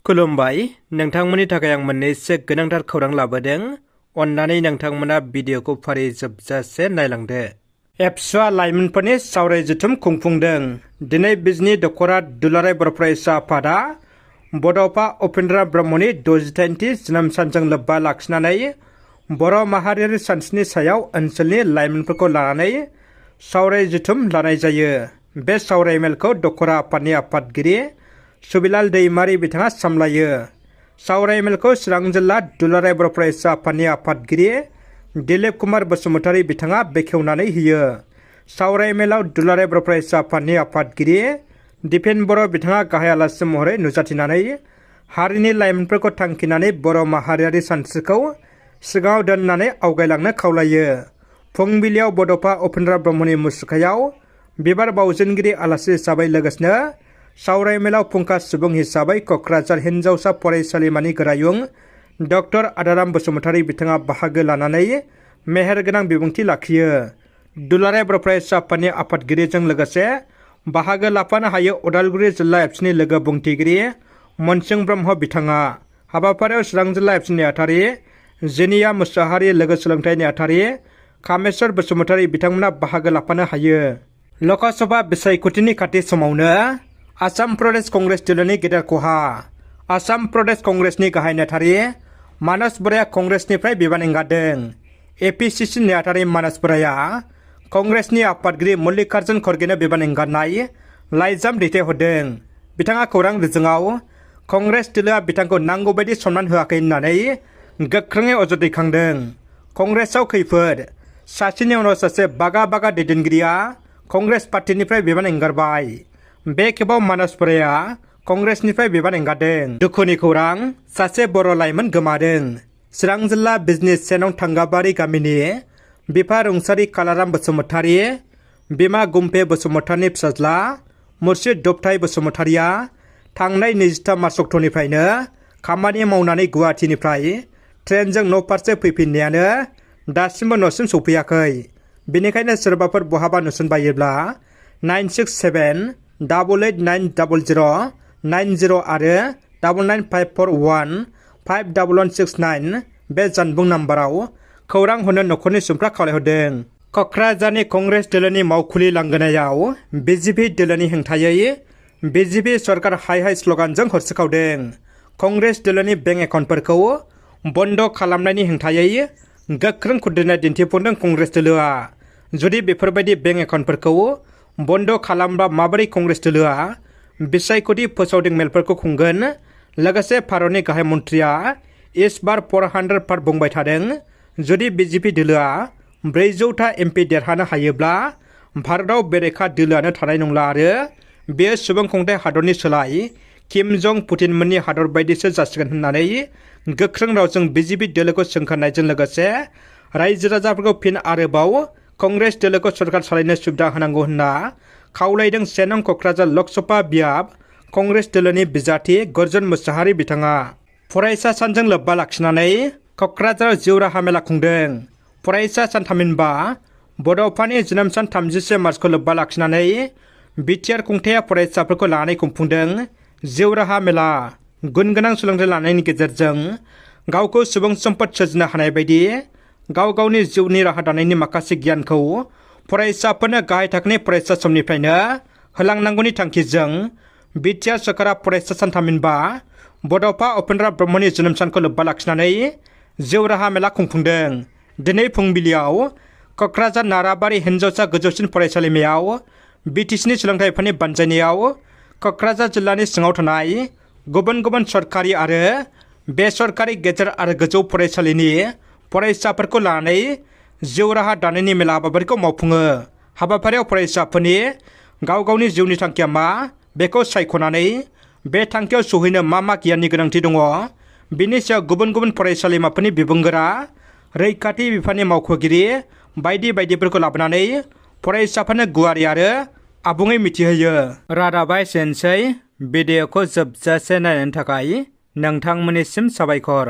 खुलुमबाय नोंथांमोननि थाखाय आं मोननैसो गोनांथार खौरां लाबोदों। अन्नानै नोंथांमोना भिडिअखौ फारि जोबजासे नायलांदो। एबसुआ लाइमोनफोरनि सावराय जथुम खुंफुंदों। दिनै बिजनी दख'रा दुलाराय बर' फरायसा आफादा बड'फा उपेन्द्र ब्रह्मनि 63थि जोनोम सानजों लोब्बा लाखिनानै बर' माहारियारि सानस्रिनि सायाव ओनसोलनि लाइमोनफोरखौ लानानै सावराय जथुम लानाय जायो। बे सावराय मेलखौ दख'रा आफादनि आफादगिरि सुबिलाल दैमारी बिथाङा सामलायो। सावराय मेलखौ चिरां जिल्ला दुलाराय बर' फरायसा आफादनि आफादगिरि दिलीप कुमार बसुमतारी बिथाङा बेखेवनानै होयो। सावराय मेलाव दुलाराय बर' फरायसा आफादनि आफादगिरि दिपेन बर' बिथाङा गाहाय आलासि महरै नुजाथिनानै हारिनि लाइमोनफोरखौ थांखिनानै बर' माहारियारि सानस्रिखौ सिगाङाव दोननानै आवगायलांनो खावलायो। फुंबिलियाव बड'फा उपेन्द्र ब्रह्मनि मुसुखायाव बिबार बावजेनगिरि आलासि हिसाबै लोगोसेनो सावराय मेलाव फुंखा सुबुं हिसाबै क'क्राझार हिनजावसा फरायसालिमानि गोरायुं डक्टर आदाराम बसुमतारी बिथाङा बाहागो लानानै मेहेरगोनां बिबुंथि लाखियो। दुलाराय बर' फरायसा आफादनि आफादगिरिजों लोगोसे बाहागो लाफानो हायो उदालगुरि जिल्ला एबसुनि लोगो बुंथिगिरि मनसिं ब्रह्म बिथाङा। हाबाफारियाव चिरां जिल्ला एबसुनि नेहाथारि जेनिया मुसाहारि, लोगो सोलोंथाइ नेहाथारि कामेश्वर बसुमतारी बिथांमोना बाहागो लाफानो हायो। लकसभा बिसायख'थिनि खाथि समावनो आसाम प्रदेश कंग्रेस दोलोनि गेदेर खहा। आसाम प्रदेश कंग्रेसनि गाहाय नेहाथारि मानस बराया कंग्रेसनिफ्राय बिबान एंगारदों। एपिसिसि नेहाथारि मानस बराया कंग्रेसनि आफादगिरि मल्लिकार्जुन खरगेनो बिबान एंगारनाय लाइजाम दैथायहरदों। बिथाङा खौरां बिजोङाव कंग्रेस दोलोआ बिथांखौ नांगौ बायदि सनमान होआखै होननानै गोख्रोङै अजद दैखांदों। कंग्रेसआव खैफोद। सासेनि उनाव सासे बागा बागा दैदेनगिरिया कंग्रेस पार्टीनिफ्राय बिबान एंगारबाय। बे खेबाव मानस बराया कंग्रेसनिफ्राय बिबान एंगारदों। दुखुनि खौरां, सासे बर' लाइमोन गोमादों। चिरां जिल्ला बिजनी 1 नं थांगाबारि गामिनि बिफा रुंसारि कालाराम बसुमतारी, बिमा गुम्फे बसुमतारीनि फिसाज्ला मुर्शिद दबथाय बसुमतारीया थांनाय 23 मार्च अक्ट'निफ्रायनो खामानि मावनानै गुवाहाटीनिफ्राय ट्रेनजों न' फारसे फैफिननायानो दासिमबो न'सिम सौफैयाखै। बेनिखायनो सोरबाफोर बहाबा नुसनबायोब्ला 9678890090 आरो 9954151169 बे जानबुं नाम्बाराव खौरां हरनो न'खरनि सुबुंफ्रा खावलायहरदों। क'क्राझारनि कंग्रेस दोलोनि मावखुलि लांगोनायाव बिजेपि दोलोनि हेंथायै बिजेपि सरकार हाय हाय स्लगानजों हरसिखावदों। कंग्रेस दोलोनि बेंक एकाउन्टफोरखौ बन्द खालामनायनि हेंथायै गोख्रों खुद्रिनाय दिन्थिफुंदों कंग्रेस दोलोआ। जुदि बेफोरबायदि बेंक एकाउन्टफोरखौ बन्द खालामब्ला माबोरै कंग्रेस दोलोआ बिसायख'थि फोसावदिं मेलफोरखौ खुंगोन? लोगोसे भारतनि गाहाय मन्थ्रिया इस बार 400 पार बुंबाय थादों। जुदि बिजेपि दोलोआ 400था एमपि देरहानो हायोब्ला भारतआव बेरेखा दोलोआनो थानाय नंला आरो बेयो सुबुं खुंथाय हादरनि सोलाय किम जं पुतिनमोननि हादर बायदिसो जासिगोन होननानै गोख्रों रावजों बिजेपि दोलोखौ सोंखारनायजों लोगोसे रायजो राजाफोरखौ फिन आरोबाव कंग्रेस दोलोखौ सरकार सालायनो सुबिदा होनांगौ होनना खावलायदों 1 नं क'क्राझार लकसभा बियाब कंग्रेस दोलोनि बिजाथि गर्जन मुसाहारि बिथाङा। फरायसा सानजों लोब्बा लाखिनानै क'क्राझाराव जिउ राहा मेला खुंदों। फरायसा सान थामहिनबा बड'फानि जोनोम सान 31 मार्चखौ लोब्बा लाखिनानै बिटिआर खुंथाया फरायसाफोरखौ लानानै खुंफुंदों जिउ राहा मेला। गुन गोनां सोलोंथाइ लानायनि गेजेरजों गावखौ सुबुं सम्पद सोरजिनो हानाय बायदि गाव गावनि जिउनि राहा दानायनि माखासे गियानखौ फरायसाफोरनो गाहाय थाखोनि फरायसा समनिफ्रायनो होलांनांगौनि थांखिजों बिटिआर सरकारा फरायसा सान थामहिनबा बड'फा उपेन्द्र ब्रह्मनि जोनोम सानखौ लोब्बा लाखिनानै जिउ राहा मेला खुंफुंदों। दिनै फुंबिलियाव क'क्राझार नाराबारि हिनजावसा गोजौसिन फरायसालिमायाव बिटिसिनि सोलोंथाइफोरनि बानजायनायाव क'क्राझार जिल्लानि सिङाव थानाय गुबुन गुबुन सरकारि आरो बेसरकारि गेजेर आरो गोजौ फरायसालिनि फरायसाफोरखौ लानानै जिउ राहा दानायनि मेला हाबाफारिखौ मावफुङो। हाबाफारियाव फरायसाफोरनि गाव गावनि जिउनि थांखिया मा बेखौ सायख'नानै बे थांखियाव सौहैनो मा मा गियाननि गोनांथि दङ बिनि सायाव गुबुन गुबुन फरायसालिमाफोरनि बिबुंगोरा, रैखाथि बिफाननि मावख'गिरि बायदि बायदिफोरखौ लाबोनानै फरायसाफोरनो गुवारै आरो आबुङै मिथिहोयो। रादाबा एसेनोसै। भिडिअखौ जोबजासे नायनायनि थाखाय नोंथांमोननिसिम साबायखर।